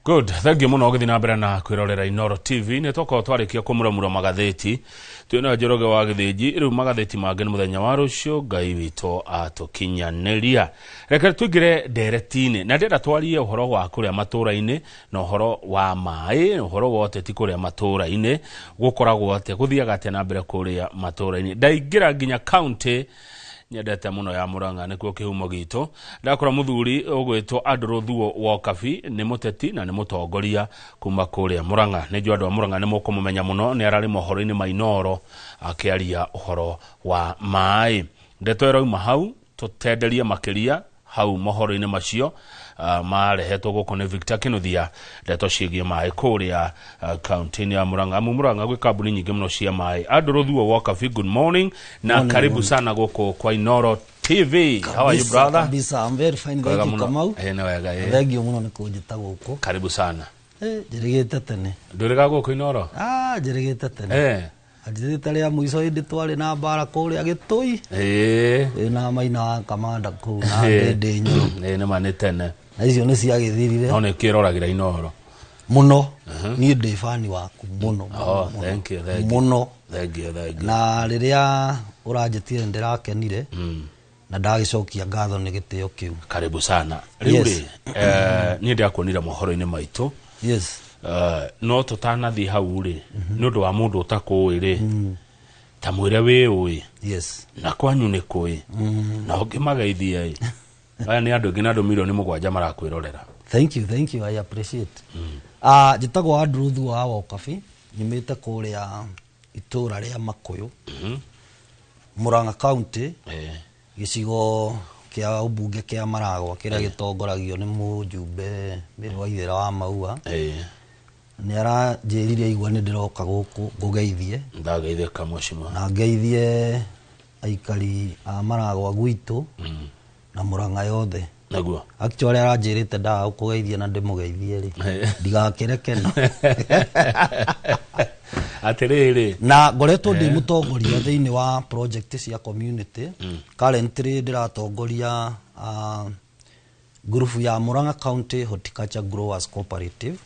Good, thank you muno ũgĩthiĩ na mbere na kwĩrorera Inoro TV. Nĩ twakorwo twarĩkia kũmuramura magathĩti, twĩna Njoroge wa Gĩthĩnji. Rĩu magathĩti mangĩ nĩ mũthenya wa rũciũ, Ngai witũ atũkinyanĩria. Reke tũingĩre ndereti-inĩ, na ndĩrenda twarie ũhoro wa kũrĩa matũũra-inĩ na ũhoro wa maĩ, ũhoro wa ũteti kũrĩa matũũra-inĩ, gũkoragwo atĩa, gũthiaga atĩa na mbere kũrĩa matũũra-inĩ. Ndaingĩra nginya kaũntĩ nyendete mũno ya Murang'a, nĩkuo kĩhumo gitũ. Ndakora mũthuri ũgwĩtwo Andrew Thuo Wokabi, nĩ mũteti na nĩ mũtongoria kuma kũrĩa Murang'a. Nĩ njũĩ andũ a Murang'a nĩ mũkũmũmenya mũno, nĩ ararĩ mohoro-inĩ ma Inooro akĩaria ũhoro wa maĩ. Ndeto ĩrauma hau, tũtenderie makĩria hau mohoro-inĩ macio marehetwo gũkũ nĩ Victor Kinuthia, ndeto ciĩgiĩ maĩ kũrĩa kaunti-inĩ ya Murang'a. Amu Murang'a gwĩ kambuni nyingĩ mũno cia maĩ. Andrew Thuo Wokabi, good morning na Morning, karibu morning. sana gũkũ kwa Inooro TV. How are you, Kabisa, brother? Kabisa, I'm very fine. Wega Thank you, mũno. Kamau. Nĩ wega. Thank you mũno nĩ kũnjĩta gũkũ. Karibu sana. Njĩrĩgĩte tene. Ndũrĩga gũkũ Inooro? Ah, njĩrĩgĩte tene. Anjĩrĩte rĩa mũico hĩndĩ twarĩ na mbara kũrĩa Gĩtũi. Wĩna Maina wa Kamanda kũu na Ndĩndĩ Nyoro. Nĩ ma nĩ tene. Na icio nĩ ciagĩthirire. No nĩ kĩroragĩra Inooro. Mũno. Niĩ ndĩ bani waku mũno. Oh, thank you, thank you. Mũno. Thank you, thank you. Na rĩrĩa ũranjĩtire nĩ ndĩrakenire. Na ndagĩcokia ngatho nĩ gĩtĩo kĩu. Karibu sana. Rĩu rĩ, niĩ ndĩrakuonire mohoro-inĩ maitũ. No tũtanathiĩ hau rĩ, nĩ ũndũ wa mũndũ ũtakũĩ rĩ, ta mwĩre wĩ ũĩ. Na kwanyu nĩ kũĩ. Na ũngĩmageithia ĩ. Aya nĩ andũ aingĩ na andũ 7 milioni marakwĩrorera. Thank you, thank you, I appreciate. Njĩtagwo Andrew Thuo wa Wokabi, nyumĩte kũrĩa itũũra rĩa Makũyũ, Murang'a County, gĩcigo kĩa ũmbunge kĩa Maragwa kĩrĩa gĩtongoragio nĩ mũjumbe Mary Waithera wa Maua. Nĩ aranjĩrire aigua nĩ ndĩroka gũkũ ngũgeithie. Ndageithĩka, mheshimiwa. Na ngeithie aikari a Maragwa gwitũ na Murang'a yothe. Naguo. Actually aranjĩrĩte ndaga gũkũgeithia na ndĩmũgeithie rĩ, ndigakĩrekena. Atĩrĩrĩ. Na ngoretwo ndĩ mũtongoria thĩinĩ wa project cia community. Currently ndĩratongoria ngurubu ya Murang'a County Horticulture Growers Cooperative,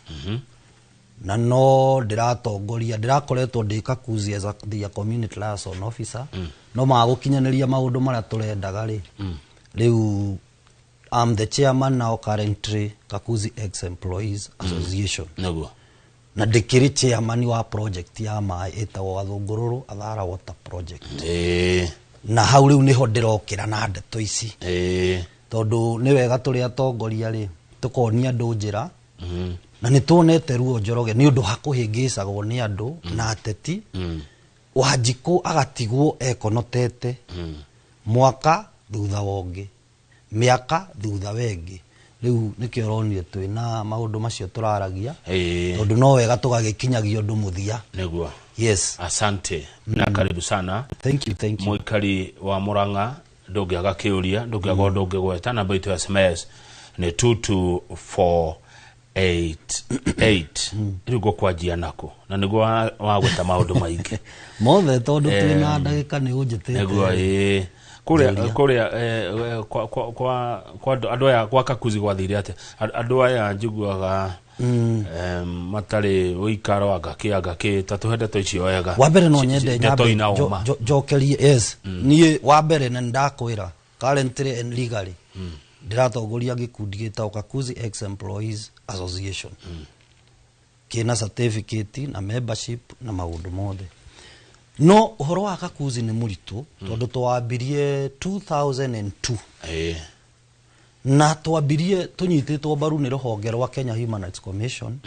na no ndĩratongoria, ndĩrakoretwo ndĩ Kakuzi as their community liaison officer, no magũkinyanĩria maũndũ marĩa tũrendaga rĩ, rĩu I'm the chairman now currently, Kakuzi Ex Employees Association. Na ndĩkĩrĩ chairman wa project ya maĩ ĩtagwo Gathũngũrũrũ Athara Water Project. Na hau rĩu nĩho ndĩrokĩra na ndeto ici, tondũ nĩ wega tũrĩ atongoria rĩ, tũkonia andũ njĩra, na nĩ tuonete ruo, Njoroge, nĩ ũndũ hakũhĩngĩcagwo nĩ andũ na ateti. Wanjikũ agatigwo ekonotete mwaka thutha wa ũngĩ, mĩaka thutha wengĩ. Rĩu nĩkĩo ũronire twĩna maũndũ macio tũraragia, tondũ no wega tũgagĩkinyagia ũndũ mũthia. Yes. Asante na karibu sana. Thank you, thank you. Mũikari wa Murang'a, ndũngĩaga kĩũria, ndũngĩaga ũndũ ũngĩgweta. Namba itũ ya SMS nĩ 22488. Rĩu ngũkwanjia nako na nĩguo wagweta maũndũ maingĩ. Mothe, tondũ twĩna ndagĩka nĩ ũnjĩtĩte. Nĩguo, ĩĩ. Kũrĩa Njũria. kũrĩa kwa andũ aya gwa Kakuzi gwathire atĩa? Andũ aya njiguaga matarĩ ũikaro, anga kĩ, ta tũhe ndeto icio wega. Wa mbere no nyende ndeto nyambe ina ũma. njokerie, yes, niĩ wa mbere na nĩndakwĩra currently and legally ndĩratongoria gĩkundi gĩtagwo Kakuzi Ex Employees Association, kĩna certificate na membership na maũndũ mothe. No ũhoro wa Kakuzi nĩ mũritũ, tondũ twambirie 2002 na twambirie tũnyitĩtwo mbaru nĩ rũhonge rwa Kenya Human Rights Commission,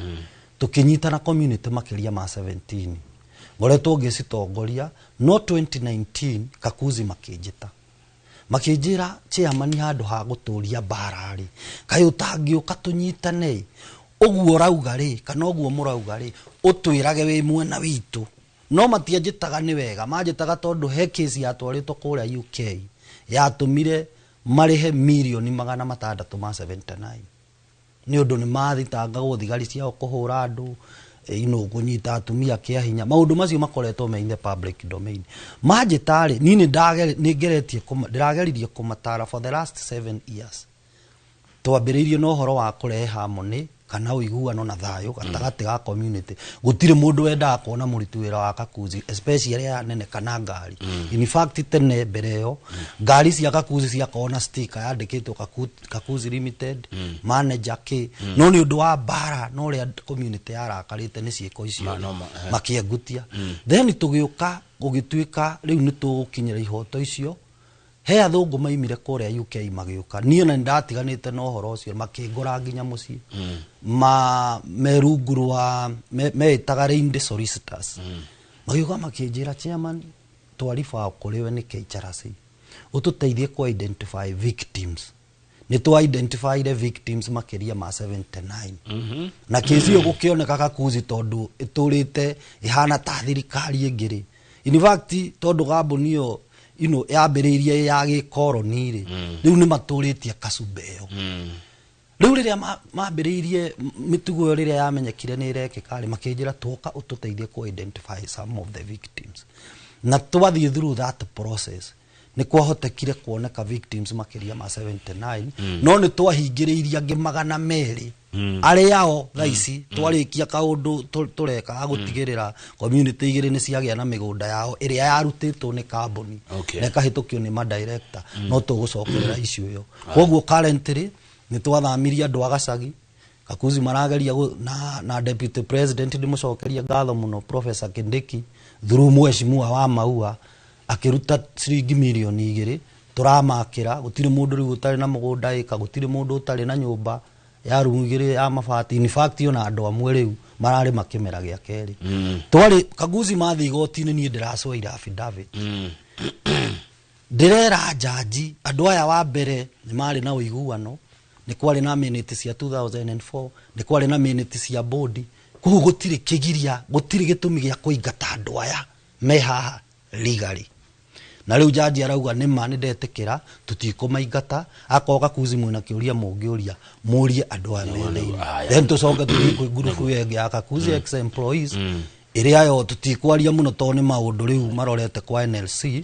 tũkĩnyitana community makĩria ma 17. Ngoretwo ngĩcitongoria, no 2019 Kakuzi makĩnjĩta, makĩnjĩra, "Chairman, handũ ha gũtũria mbara rĩ, kaĩ ũtangĩũka tũnyitane? Ũguo ũrauga rĩ, kana ũguo mũrauga rĩ, ũtwĩrage wĩ mwena witũ." No matianjĩtaga nĩ wega, manjĩtaga tondũ he kesi yatwarĩtwo kũrĩa UK yatũmire marĩhe mirioni 679, nĩ ũndũ nĩ mathitangagwo thigari ciao kũhũra andũ, kũnyita atumia kĩa hinya. Maũndũ macio makoretwo me in the public domain. Manjĩta rĩ, niĩ nĩ ngeretie ndĩrageririe kũmatara for the last 7 years. Twambĩrĩirie na ũhoro wa kũrehe harmony Kana ũiguano na thayũ gatagatĩ ga community. Gũtirĩ mũndũ wendaga kuona mũruti wĩra wa Kakuzi, especially aya nene kana ngari. In fact, tene mbere ĩyo ngari cia Kakuzi ciakoragwo na sticker yandĩkĩtwo Kakuzi Limited manager k, no nĩ ũndũ wa mbara na ũrĩa community yarakarĩte nĩ ciĩko icio Ma- rĩ, no makĩengutia. Then tũgĩũka gũgĩtuĩka rĩu nĩ tũgũkinyĩra ihoto icio. He athũngũ maimire kũrĩa UK magĩũka, niĩ ona nĩndatiganĩte na ũhoro ũcio, makĩngora nginya mũciĩ ma me rungu rwa meĩtaga Reinde Solicitors. Magĩũka makĩnjĩra, "Chairman, twariba kũrĩ we nĩ KHRC ũtũteithie ku identify victims." Nĩ twa identifyire victims makĩria ma 79 na kĩsi ĩyo gũkĩoneka Kakuzi tondũ ĩtũrĩte ĩhana ta thirikari ĩngĩ rĩ. In fact, tondũ kambuni ĩyo yambĩrĩirie ya gĩkoroni rĩ, rĩu nĩ matũrĩtie kacumba ĩyo. Rĩu rĩrĩa mambĩrĩirie mĩtugo ĩyo, rĩrĩa yamenyekire nĩ ĩrekĩka rĩ, makĩnjĩra twoka ũtũteithie ku identify some of the victims, na twathiĩ through that process nĩ kwahotekire kuoneka victims makĩria ma 79. No nĩ twahingĩrĩirie angĩ 200 arĩa ao thaa ici twarĩkia kaũndũ tũreka ga gũtigĩrĩra community igĩrĩ nĩ ciagĩa na mĩgũnda yao ĩrĩa yarutĩtwo nĩ kambuni na ĩkahĩtũkio nĩ madirector. No tũgũcokerera issue ĩyo. Koguo currently nĩ twathamirie andũ a gacagi Kakuzi marageria na deputy president, ndĩmũcokerie ngatho mũno, Professor Kindiki, through mheshimiwa wa Maua, akĩruta ciringi mirioni 2 tũramakĩra. Gũtirĩ mũndũ rĩu ũtarĩ na mũgũnda ĩka, gũtirĩ mũndũ ũtarĩ na nyũmba ya rumu 2 ya mabati. In fact, ona andũ amwe rĩu mararĩma kĩmera gĩa kerĩ. Twarĩ Kaguzi mathiĩ igoti-inĩ, niĩ ndĩracoire affidavit, ndĩrera jaji andũ aya wa mbere nĩ marĩ na ũiguano, nĩ kwarĩ na minute cia 2004, nĩ kwarĩ na minute cia bodi, koguo gũtirĩ kĩgiria, gũtirĩ gĩtũmi gĩa kũingata andũ aya me haha legally. Na rĩu jaji arauga nĩ ma, nĩ ndetĩkĩra, tũtikũmaingata. Akorwo Kakuzi mwĩna kĩũria mũngĩũria, mũrie andũ aya me thĩinĩ. Aya. Then tũcoke tũthiĩ kwĩ ngurubu ĩyo ĩngĩ ya Kakuzi ex employees, ĩrĩa yo tũtikwaria mũno tondũ nĩ maũndũ rĩu marorete kwa NLC.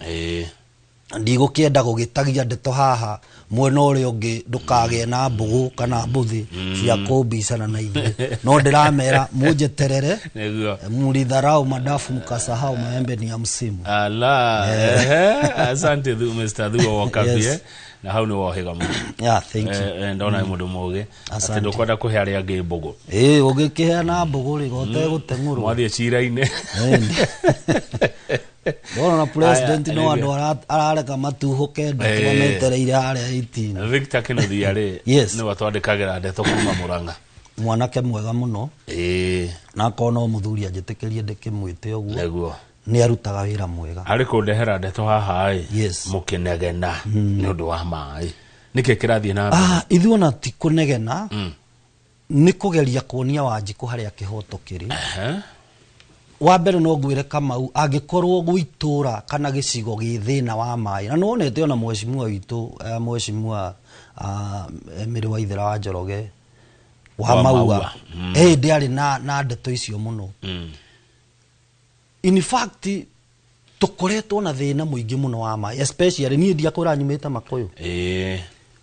Ndigũkĩenda gũgĩtagia ndeto haha mwena ũrĩa ũngĩ, ndũkagĩe na mbũgũ kana mbũthĩ cia kũmbicana na ithuĩ, no ndĩramera mũnjeterere. Nĩguo. Mlidharau madafu mkasahau maembe ni ya msimu. Ala, ehe, asante thu Mr. Thuo Wokabie. Na hau nĩ wohĩga mũno. Yeah, thank you. Ndona nĩ mũndũ mũgĩ atĩ Asante. ndũkwenda kũhe arĩa angĩ mbũgũ. Ĩĩ, ũgĩkĩheana mbũgũ rĩ, gotegũteng'ũrwo. Mwathiĩ cira-inĩ. Ndona na president Aya, no nĩguo. andũ arareka matuhũke ndeto mametereire harĩa 18. Victor Kinuthia rĩ, nĩwe twandĩkagĩra ndeto kuma Murang'a. Mwanake mwega mũno, na akorwo no mũthuri anjĩtĩkĩrie ndĩkĩmwĩte ũguo, nĩ arutaga wĩra mwega. Harĩ kũndehera ndeto haha ĩ, mũkĩnegena nĩ ũndũ wa maĩ, nĩkĩ kĩrathiĩ na mbere? Ah, ithuĩ ona ti kũnegena, nĩ kũgeria kuonia Wanjikũ harĩa kĩhoto kĩrĩ. Wa mbere no ngwĩre Kamau, angĩkorwo gwĩtũra kana gĩcigo gĩ thĩna wa maĩ, na nĩwonete ona mheshimiwa witũ, mheshimiwa Mary Waithera wa Njoroge wa Wa Maua, Maua. Hĩndĩ arĩ na ndeto icio mũno. In fact, tũkoretwo na thĩna mũingĩ mũno wa maĩ, especially niĩ ndiakwĩra nyumĩte Makũyũ.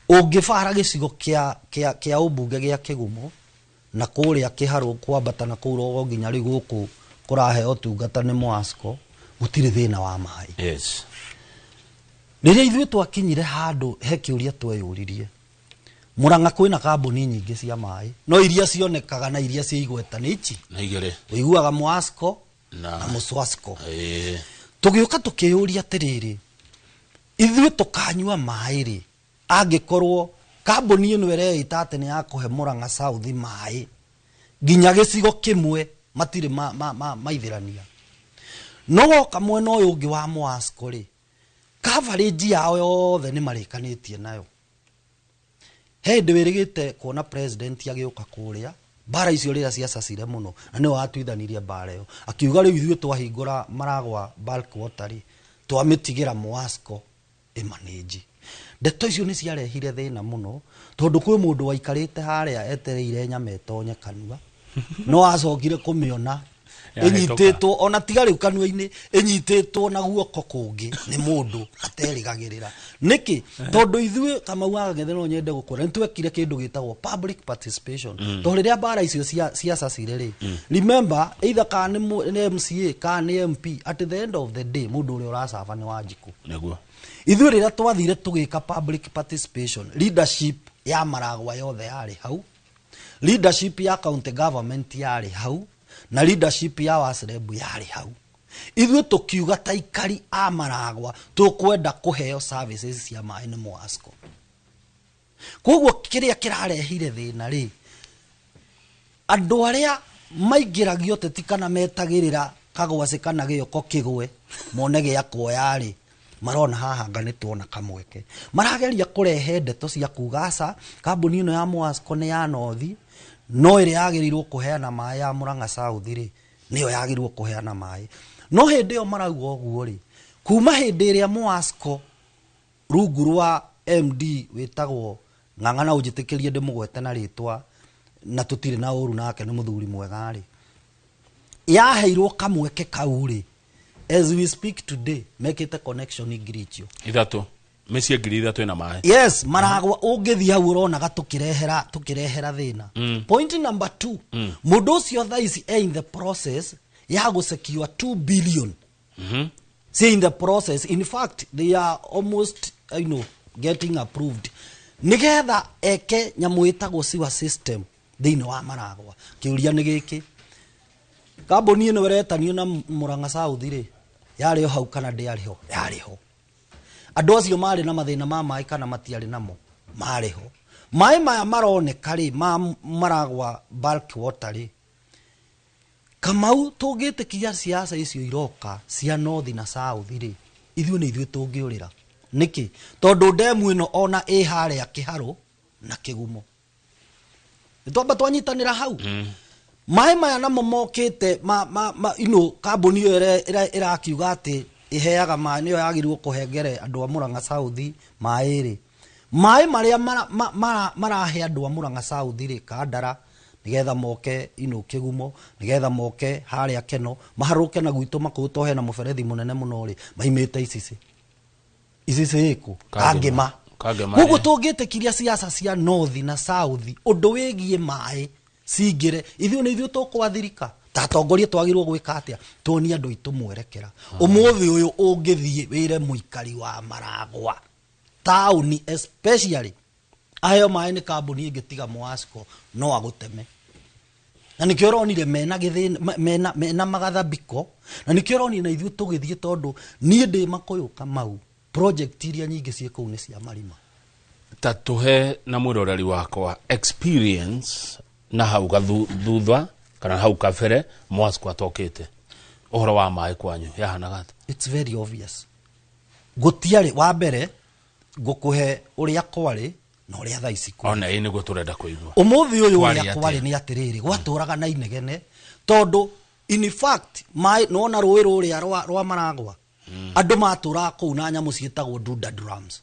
Ũngĩbara gĩcigo kĩa ũmbunge gĩa Kĩgumo na kũrĩa Kĩharũ kwambata na kũu rogo nginya rĩu gũkũ kũraheo ũtungata nĩ Mwasco, gũtirĩ thĩna wa maĩ. Rĩrĩa ithuĩ twakinyire handũ he kĩũria tweyũririe, Murang'a kwĩna kambuni nyingĩ cia maĩ, no iria cionekaga na iria cia igweta nĩ ici Na igĩrĩ. Ũiguaga Mwasco na na Mũswasco. Tũgĩũka tũkĩyũria atĩrĩrĩ, ithuĩ tũkanyua maĩ rĩ, angĩkorwo kambuni ĩno ĩreĩta atĩ nĩ ya kũhe Murang'a South maĩ nginya gĩcigo kĩmwe matirĩ maithĩrania, no woka mwena ũyũ ũngĩ wa Mwasco rĩ, coverage yao yothe nĩ marĩkanĩtie nayo. He hĩndĩ wĩrĩgĩte kuona president agĩũka kũrĩa mbara icio rĩrĩa ciacacire mũno, na nĩwe watuithanirie mbara ĩyo, akiuga rĩu ithuĩ twahingũra Maragwa bulk water rĩ, twamĩtigĩra Mwasco ĩmanĩnji. Ndeto icio nĩ ciarehire thĩna mũno, tondũ kwĩ mũndũ waikarĩte harĩa etereire nyama ĩtonye kanua, no acokire kũmĩona Yahĩtũka. Ĩnyitĩtwo ona tiga rĩu kanua-inĩ, ĩnyitĩtwo na guoko kũngĩ nĩ mũndũ aterĩgagĩrĩra. Nĩkĩ? Tondũ ithuĩ, Kamau wa Kang'ethe, no nyende gũkwĩra nĩ twekire kĩndũ gĩtagwo public participation, tondũ rĩrĩa mbara icio cia cacire rĩ, remember, either kana nĩ MCA kana nĩ MP, at the end of the day mũndũ ũrĩa ũracaba nĩ Wanjikũ. Ithuĩ rĩrĩa twathire tũgĩka public participation, leadership ya Maragwa yothe yarĩ hau, leadership ya county government yarĩ hau, na leadership ya Wasreb yarĩ hau. Ithuĩ tũkiuga ta ikari a Maragwa tũkwenda kũheo services cia maĩ nĩ Mwasco. Koguo kĩrĩa kĩrarehire thĩna rĩ, andũ arĩa maingĩragio ũteti kana metagĩrĩra kagwacĩ kana gĩoko kĩgwe mone gĩa kuoya rĩ, marona haha anga nĩ tuona kamweke, marageria kũrehe ndeto cia kuga aca, kambuni ĩno ya Mwasco nĩ ya North, no ĩrĩa yagĩrĩirwo kũheana maĩ ya Murang'a South rĩ, nĩyo yagĩrĩirwo kũheana maĩ. No hĩndĩ ĩyo marauga ũguo rĩ, kuma hĩndĩ ĩrĩa Mwasco rungu rwa MD wĩtagwo Ng'ang'a, na ũnjĩtĩkĩrie ndĩmũgwete na rĩtwa, na tũtirĩ na ũru nake, nĩ mũthuri mwega rĩ, yaheirwo kamweke kau rĩ, as we speak today mekĩte connection 3,000. 3, mĩciĩ 3,000 ĩna maĩ. Yes, Maragwa ũngĩthiĩ hau ũronaga tũkĩrehera thĩna. Point number 2, mũndũ ũcio thaa ici e in the process ya gũsecure 2 billion. Say in the process, in fact they are almost getting approved nigetha eke nyamũ ĩtagwo sewer system thĩinĩ wa Maragwa. Kĩũria nĩ gĩkĩ, kambuni ĩno ĩretanio na Murang'a South rĩ, yarĩ o hau kana ndĩarĩ ho? Yarĩ ho. Andũ acio marĩ na mathĩna ma maĩ kana matiarĩ namo? Marĩ ho. Maĩ maya maroneka rĩ, ma Maragwa bulk water rĩ, Kamau, tũngĩtĩkia siasa icio iroka cia North na South rĩ, ithuĩ nĩ ithuĩ tũngĩũrĩra. Nĩkĩ? Tondũ ndemu ĩno ona ĩ harĩa Kĩharũ na Kĩgumo, nĩ twamba twanyitanĩra hau. Maĩ maya namo mokĩte ma kambuni ĩyo ĩrakiuga atĩ ĩheaga maĩ, nĩyo yagĩrĩirwo kũhengere andũ a Murang'a South maĩ rĩ, maĩ marĩa marahe andũ a Murang'a South rĩ, Kandara, nĩgetha moke Kĩgumo, nĩgetha moke harĩa Keno, maharũke na gwitũ Makũyũ, to hena mũberethi mũnene mũno rĩ, maimĩte Icicĩ. Icicĩ ĩkũ? Kangema. Kangema. Kangema, Koguo ĩ. tũngĩtĩkiria siasa cia North na South ũndũ wĩgiĩ maĩ cingĩre, ithuĩ nĩ ithuĩ tũkwathirika. Ta atongoria twagĩrĩirwo gwĩka atĩa? Tuonie andũ aitũ mwerekera. Ũmũthĩ ũyũ ũngĩthiĩ wĩre mũikari wa Maragwa taũni especially aheo maĩ nĩ kambuni ĩngĩ tiga Mwasco, no agũteme. Na nĩkĩo ũronire mena gĩthĩna, mena magathabiko, na nĩkĩo ũronire na ithuĩ tũgĩthiĩ, tondũ niĩ ndĩ Makũyũ, Kamau, project iria nyingĩ ciĩ kũu nĩ cia marima. Ta tũhe na mwĩroreri wakwa experience na hau thutha kana hau kabere Mwasco atokĩte, ũhoro wa maĩ kwanyu yahanaga atĩa? It's very obvious, gũtiarĩ. Wa mbere ngũkũhe ũrĩa kwarĩ na ũrĩa thaa ici kũrĩ. Ona ĩ nĩguo tũrenda kũigua. Ũmũthĩ ũyũ Kwarĩ ũrĩa atĩa? kwarĩ nĩ atĩrĩrĩ, gwatũraga na inegene, tondũ in fact maĩ nona rũĩ rũrĩa rwa Maragwa, andũ matũraga kũu na nyamũ ciĩtagwo dunda drums.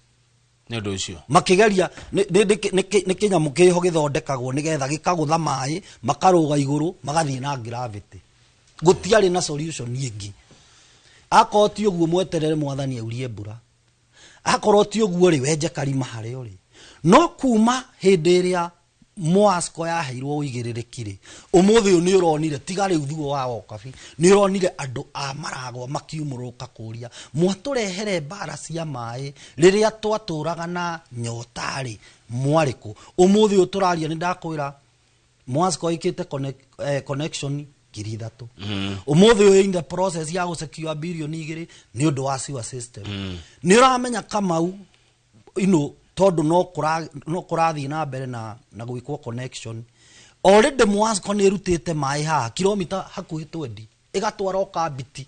Nĩ ũndũ ũcio Makĩgeria nĩ kĩnyamũ kĩho gĩthondekagwo nĩgetha gĩkagũtha maĩ makarũga igũrũ magathiĩ na gravity. Gũtiarĩ na solution ĩngĩ. Akorwo ti ũguo, mweterere mwathani aurie mbura. Akorwo ti ũguo rĩ, wenje karima harĩa ũrĩ. No kuma hĩndĩ ĩrĩa Mwasco yaheirwo ũigĩrĩrĩki rĩ, ũmũthĩ ũyũ nĩ ũronire, tiga rĩu thuo wa Okabi, nĩ ũronire andũ a Maragwa makiumũrũka kũria, mwatũrehere mbara cia maĩ rĩrĩa twatũraga na nyota rĩ, mwarĩ kũ? Ũmũthĩ ũyũ tũraria, nĩ ndakwĩra Mwasco ĩkĩte connection 3,000. Ũmũthĩ ũyũ in the process ya gũsecure 2 birioni nĩ ũndũ wa sewer system. Nĩ ũramenya, Kamau, tondũ no kũrathiĩ na mbere na gwĩkwo connection already, Mwasco nĩ ĩrutĩte maĩ haha kilomita hakuhĩ 20 ĩgatwara o Kambiti.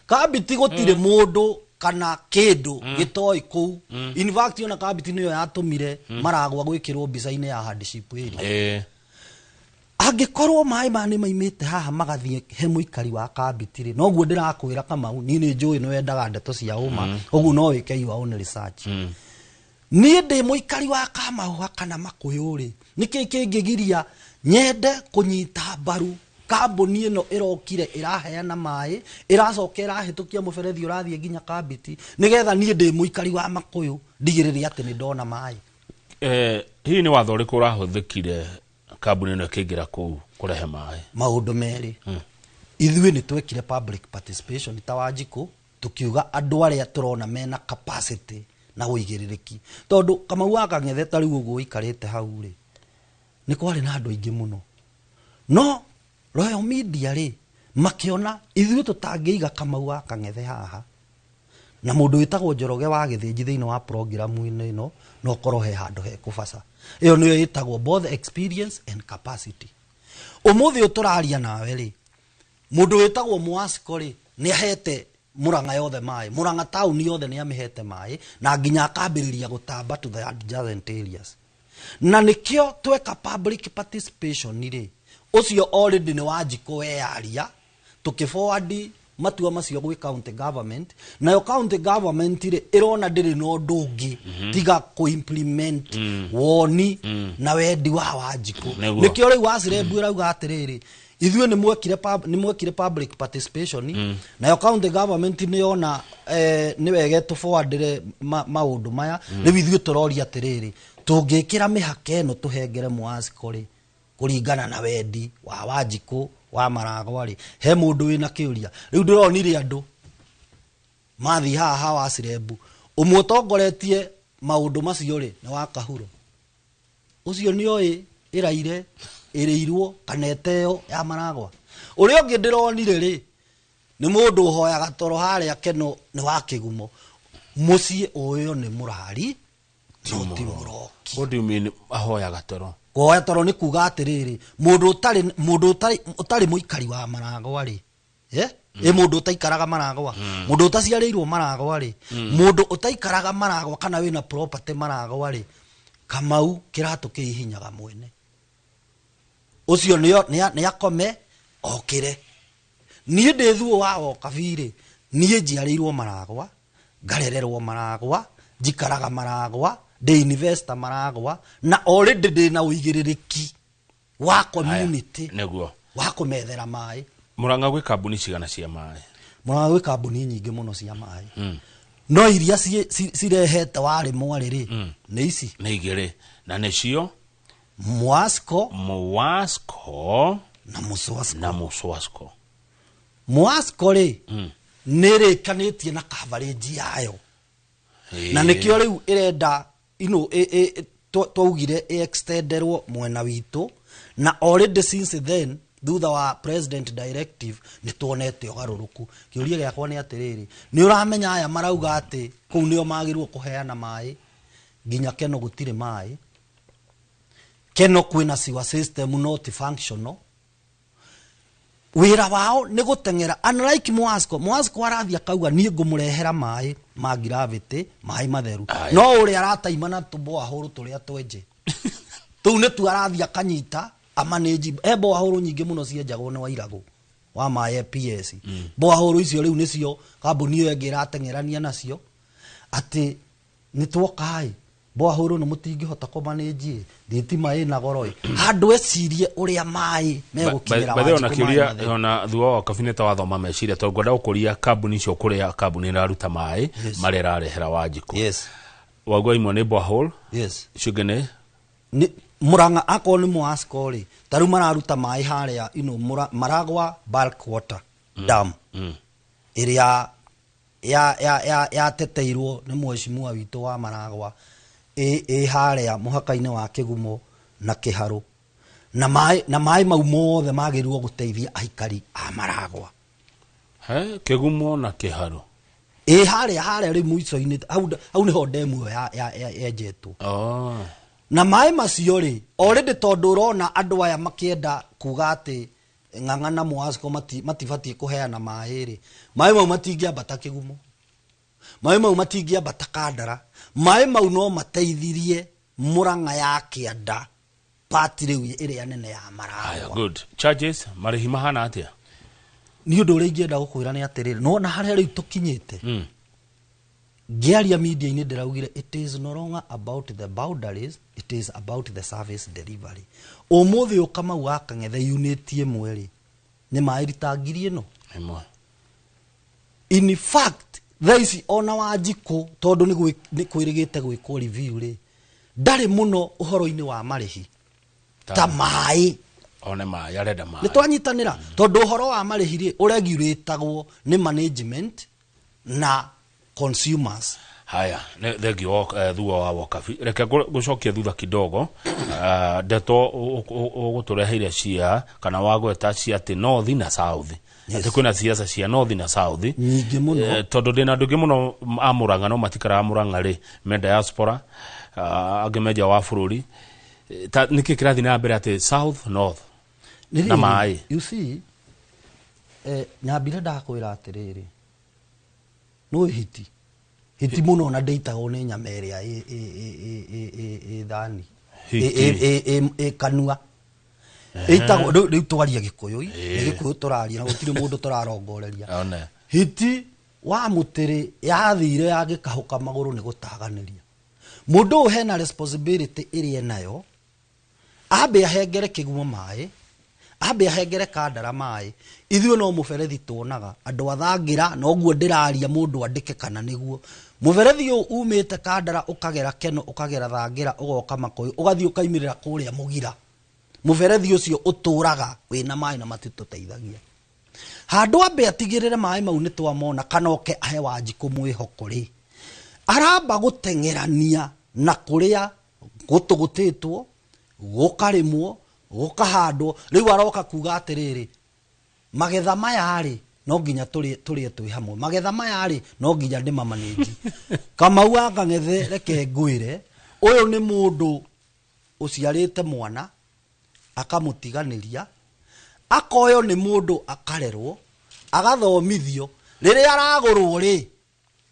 Kambiti gũtirĩ mũndũ kana kĩndũ gĩtoĩ kũu. In fact, ona Kambiti nĩyo yatũmire Maragwa gwĩkĩrwo mbica-inĩ ya hardship area. Angĩkorwo maĩ maya nĩ maimĩte haha magathiĩ he mũikari wa Kambiti rĩ, noguo ndĩrakwĩra, Kamau, niĩ nĩ njũĩ nĩ wendaga ndeto cia ũma, ũguo no wĩke your own research. Niĩ ndĩ mũikari wa Kamahũha kana Makũyũ rĩ, nĩkĩ kĩngĩgiria nyende kũnyita mbaru? Kambuni ĩno ĩrokire ĩraheana maĩ, ĩracoka ĩrahĩtũkia mũberethi ũrathiĩ nginya Kambiti, nĩgetha niĩ ndĩ mũikari wa Makũyũ ndigĩrĩre atĩ nĩ ndona maĩ. Hihi nĩ watho ũrĩkũ ũrahũthĩkire kambuni ĩno ĩkĩingĩra kũu kũrehe maĩ? Maũndũ merĩ. Ithuĩ nĩ twekire public participation ta Wanjikũ, tukiuga andũ arĩa tũrona mena capacity na ũigĩrĩrĩki, tondũ Kamau wa Kang'ethe ta rĩu ũguo ũikarĩte hau rĩ, nĩ kwarĩ na andũ aingĩ mũno, no Royal Media rĩ makĩona ithuĩ tũtangĩiga Kamau wa Kang'ethe haha na mũndũ wĩtagwo Njoroge wa Gĩthĩnji thĩinĩ wa programu-inĩ ĩno, no korwo he handũ hekũbaca. Ĩyo nĩyo ĩtagwo both experience and capacity. Ũmũthĩ ũyũ tũraria nawe rĩ, mũndũ wĩtagwo Mwasco rĩ nĩ ahete Murang'a yothe maĩ, Murang'a taũni yothe nĩ amĩhete maĩ, na nginya akambĩrĩria gũtamba to the adjacent areas. Na nĩkĩo tweka public participation rĩ, ũcio already nĩ Wanjikũ weyaria, tũkĩ-forward matua macio gwĩ county government, nayo county government rĩ ĩrona ndĩrĩ na ũndũ ũngĩ tiga kũ-implement woni na wendi wa Wanjikũ. Nĩkĩo rĩu Wacirebu ĩrauga atĩrĩrĩ, ithuĩ nĩ mwekire public participation, nayo county government nĩ yona nĩ wega tũforwardĩre maũndũ maya. Rĩu ithuĩ tũroria atĩrĩrĩ, tũngĩkĩra mĩhaka ĩno tũhengere Mwasco rĩ, kũringana na wendi wa Wanjikũ wa Maragwa rĩ, he mũndũ wĩna kĩũria? Rĩu ndĩronire andũ mathiĩ haha ha Wacirebu, ũmwe ũtongoretie maũndũ macio rĩ nĩ wa Kahuro, ũcio nĩ oĩ ĩraire ĩrĩirwo kana ĩteo ya Maragwa. Ũrĩa ũngĩ ndĩronire rĩ nĩ mũndũ ũhoyaga toro harĩa Keno, nĩ wa Kĩgumo, mũciĩ ũyũ nĩ mũrari no ti mũroki. What do you mean ahoyaga toro? Kũhoya toro nĩ kuga atĩrĩrĩ, mũndũ ũtarĩ mũikari wa Maragwa rĩ, ĩ mũndũ ũtaikaraga Maragwa, mũndũ ũtaciarĩirwo Maragwa rĩ, mũndũ ũtaikaraga Maragwa kana wĩna property Maragwa rĩ, Kamau kĩratũ kĩhihinyaga mwene ũcio nĩ akome okĩre. Niĩ ndĩ thuo wa Okabirĩ, niĩ njiarĩirwo Maragwa, ngarererwo Maragwa, njikaraga Maragwa, ndĩ investor Maragwa, na already ndĩ na ũigĩrĩrĩki wa community wa kũmethera maĩ. Murang'a gwĩ kambuni cigana cia maĩ? Murang'a gwĩ kambuni nyingĩ mũno cia maĩ, no iria cirehete warĩ mwarĩ rĩ nĩ ici. Nĩ igĩrĩ, na nĩcio? Mwasco. Mwasco. Na Muswasco. Na Muswasco. Mwasco rĩ nĩ ĩrĩkanĩtie na coverage yayo, na nĩkĩo rĩu ĩrenda ino twaugire ĩ-extenderwo mwena witũ, na already since then, thutha wa president directive, nĩ tuonete ũgarũrũku. Kĩũria gĩakwa nĩ atĩrĩrĩ, nĩ ũramenya aya marauga atĩ kũu nĩo magĩrĩirwo kũheana maĩ, nginya Keno gũtirĩ maĩ. Keno kwĩna sewer system not functional. Wĩra wao nĩ gũteng'era, unlike Mwasco. Mwasco arathiĩ akauga niĩ ngũmũrehera maĩ ma gravity, maĩ matheru, no ũrĩa arataima na tũboahũrũ tũrĩa twenje tũu nĩtuo arathiĩ akanyita amanĩnji. He boahũrũ nyingĩ mũno cienjagwo nĩ Wairagũ wa maĩ PS. Boahũrũ icio rĩu nĩcio kambuni ĩyo ĩngĩ ĩrateng'erania nacio, atĩ nĩ twoka ĩ boahũrũ nĩ mũtingĩhota kũmanĩnji, thitima ĩna goro ĩ, handũ ecirie ũrĩa maĩ megũkinyĩra By the way, ona Wanjikũ maĩ kĩũria matheru. Ona thutha wa kabinete wathoma meciria, tondũ ngwenda gũkũria kambuni icio kũrĩa kambuni ĩraruta maĩ marĩa ĩrarehera Wanjikũ. Waigua imwe nĩ borehole, icio ingĩ nĩ Nĩ Murang'a, akorwo nĩ Mwasco rĩ, ta rĩu mararuta maĩ harĩa ino Maragwa bulk water dam ĩrĩa yateteirwo nĩ mheshimiwa witũ wa Maragwa, ĩ harĩa mũhaka-inĩ wa Kĩgumo na Kĩharũ, na maĩ mau mothe magĩrĩirwo gũteithia aikari a Maragwa. He Kĩgumo na Kĩharũ? Ĩ harĩa rĩu mũico-inĩ hau nĩho ndemu ĩyo yenjetwo. Na maĩ macio rĩ already, tondũ ũrona andũ aya makĩenda kuga atĩ Ng'ang'a na Mwasco matibatiĩ kũheana maĩ rĩ, maĩ mau matingĩambata Kĩgumo, maĩ mau matingĩambata Kandara, maĩ mau no mateithirie Murang'a ya kĩanda part rĩu ĩrĩa nene ya Maragwa. Aya, good. Charges, marĩhi mahana atĩa? Nĩ ũndũ ũrĩa ingĩenda gũkwĩra nĩ atĩrĩrĩ, nĩwona harĩa rĩu tũkinyĩte, ngĩaria media-inĩ ndĩraugire it is no longer about the boundaries, it is about the service delivery. Ũmũthĩ ũyũ Kamau wa Kang'ethe unit ĩmwe rĩ Nĩ maĩ rita 1000 ĩno. Ĩmwe. In fact, thaa ici ona Wanjikũ, tondũ nĩ kwĩrĩgĩte gwĩkwo review rĩ, ndarĩ mũno ũhoro-inĩ wa marĩhi ta maĩ. One maĩ, arenda maĩ. Nĩ twanyitanĩra, tondũ ũhoro wa marĩhi rĩ, ũregulatagwo nĩ management na consumers. Haya, thengio thua wa Wokabi. Reke ngũcokie thutha kidogo. Ndeto ũgũtũreheire cia kana wagweta cia atĩ north na south, atĩ kwĩna siasa cia north na south nyingĩ mũno. Tondũ ndĩna andũ aingĩ mũno a Mũrang'a, no matikaraga Mũrang'a rĩ, me diaspora, angĩ me nja wa bũrũri. Ta nĩkĩ kĩrathiĩ na mbere atĩ south, north Nĩ na rĩrĩ, maĩ? You see, nyambire ndakwĩra atĩrĩrĩ, nĩ hiti hiti mũno na ndĩitagwo nĩ nyama ĩrĩa ĩ thani. Hiti. Ĩ kanua ĩitagwo. Rĩu twaria Gĩkũyũ, nĩ Gĩkũyũ tũraria na gũtirĩ mũndũ tũrarongoreria. One. Hiti wa mũtĩrĩ yathire yagĩkahũka magũrũ nĩ gũtaganĩria mũndũ ũyũ hena responsibility ĩrĩa enayo, ambe ahengere Kĩgumo maĩ, ambe ahengere Kandara maĩ. Ithuĩ no mũberethi tuonaga andũ athangĩra, noguo ndĩraria mũndũ andĩke kana nĩguo mũberethi ũyũ umĩte Kandara, ũkagera Keno, ũkagera Thangĩra, ũgoka Makũyũ, ũgathiĩ ũkaimĩrĩra kũrĩa Mũgira. Mũberethi ũcio ũtũraga wĩna maĩ na matitũteithagia. Handũ ambe atigĩrĩre maĩ mau nĩ twamona, kana oke ahe Wanjikũ mwĩhoko rĩ, aramba gũteng'erania na kũrĩa gũtũgũtĩtwo, gũkarĩmwo, gũkahandwo. Rĩu aroka kuga atĩrĩrĩ, magetha maya rĩ, no nginya tũrĩe twĩ hamwe. Magetha maya rĩ, no nginya ndĩmamanĩnji. Kamau wa Kang'ethe, reke ngwĩre, ũyũ nĩ mũndũ ũciarĩte mwana akamũtiganĩria, akoywo nĩ mũndũ, akarerwo, agathomithio. Rĩrĩa aragũrwo rĩ,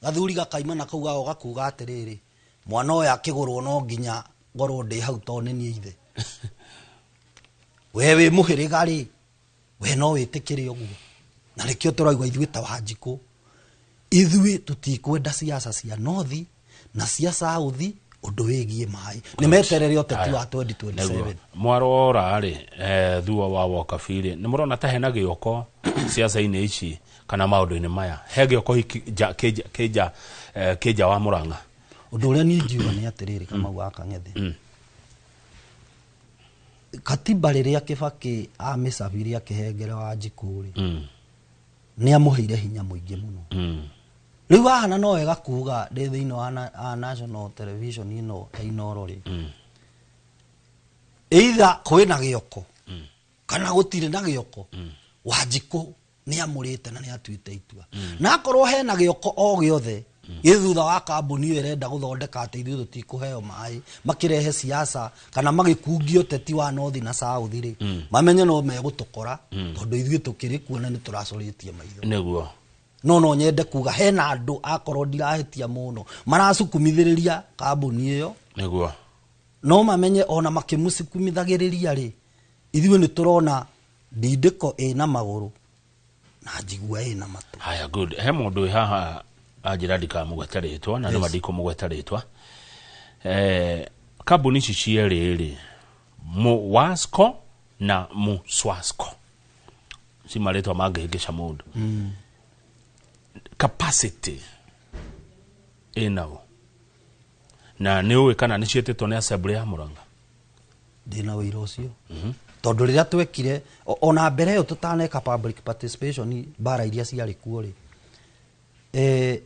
gathuri gakaima na kau gao gakuga atĩrĩrĩ, mwana ũyũ akĩgũrwo no nginya ngorwo ndĩ hau tondũ nĩ niĩ ithe. We wĩ mũhĩrĩga rĩ, we no wĩtĩkĩre ũguo? Na nĩkĩo tũraigua ithuĩ ta Wanjikũ, ithuĩ tũtikwenda siasa cia north na cia south. Ũndũ wĩgiĩ maĩ nĩ meterere ũteti wa 2027. Nĩguo. Mwarora rĩ, thua wa Wokabi rĩ, nĩ mũrona ta hena gĩoko ciaca-inĩ ici kana maũndũ-inĩ maya? He gĩoko hiki kĩnja wa Mũrang'a? Ũndũ ũrĩa niĩ ingiuga nĩ atĩrĩrĩ, Kamau wa Kang'ethe, katiba rĩrĩa Kĩbakĩ amĩcabire akĩhengere Wanjikũ rĩ, nĩ amũheire hinya mũingĩ mũno. Rĩu haha na no wega kuga ndĩ thĩinĩ wa national television ĩno ya Inooro rĩ, either kwĩna gĩoko kana gũtirĩ na gĩoko, Wanjikũ nĩ amũrĩte na nĩ atuĩte itua. Na akorwo hena gĩoko o gĩothe gĩ thutha wa kambuni ĩyo ĩrenda gũthondeka atĩ ithuĩ tũtikũheo maĩ, makĩrehe siasa kana magĩkungia ũteti wa north na south rĩ, mamenye no megũtũkora, tondũ ithuĩ tũkĩrĩ kuo na nĩ tũracorĩtie maitho. No nyende kuga hena andũ, akorwo ndirahĩtia mũno, maracukumithĩrĩria kambuni ĩyo. No mamenye ona makĩmũcukumithagĩrĩria rĩ, ithuĩ nĩ tũrona ndindĩko ĩna magũrũ na njigua ĩna matũ. Haya, good. He mũndũ wĩ haha anjĩra ndikamũgweta rĩtwa, na nĩma ndikũmũgweta rĩtwa. Kambuni ici cierĩ rĩ, Muwasco na Muswasco, ci marĩtwa mangĩhĩngĩca mũndũ. Capacity ĩnao na nĩ ũĩ kana nĩ ciĩtĩtwo nĩ assembly ya Mũrang'a? Ndĩna wĩira ũcio, tondũ rĩrĩa twekire ona mbere ĩyo tũtaneka public participation, mbara iria ciarĩ kuo rĩ,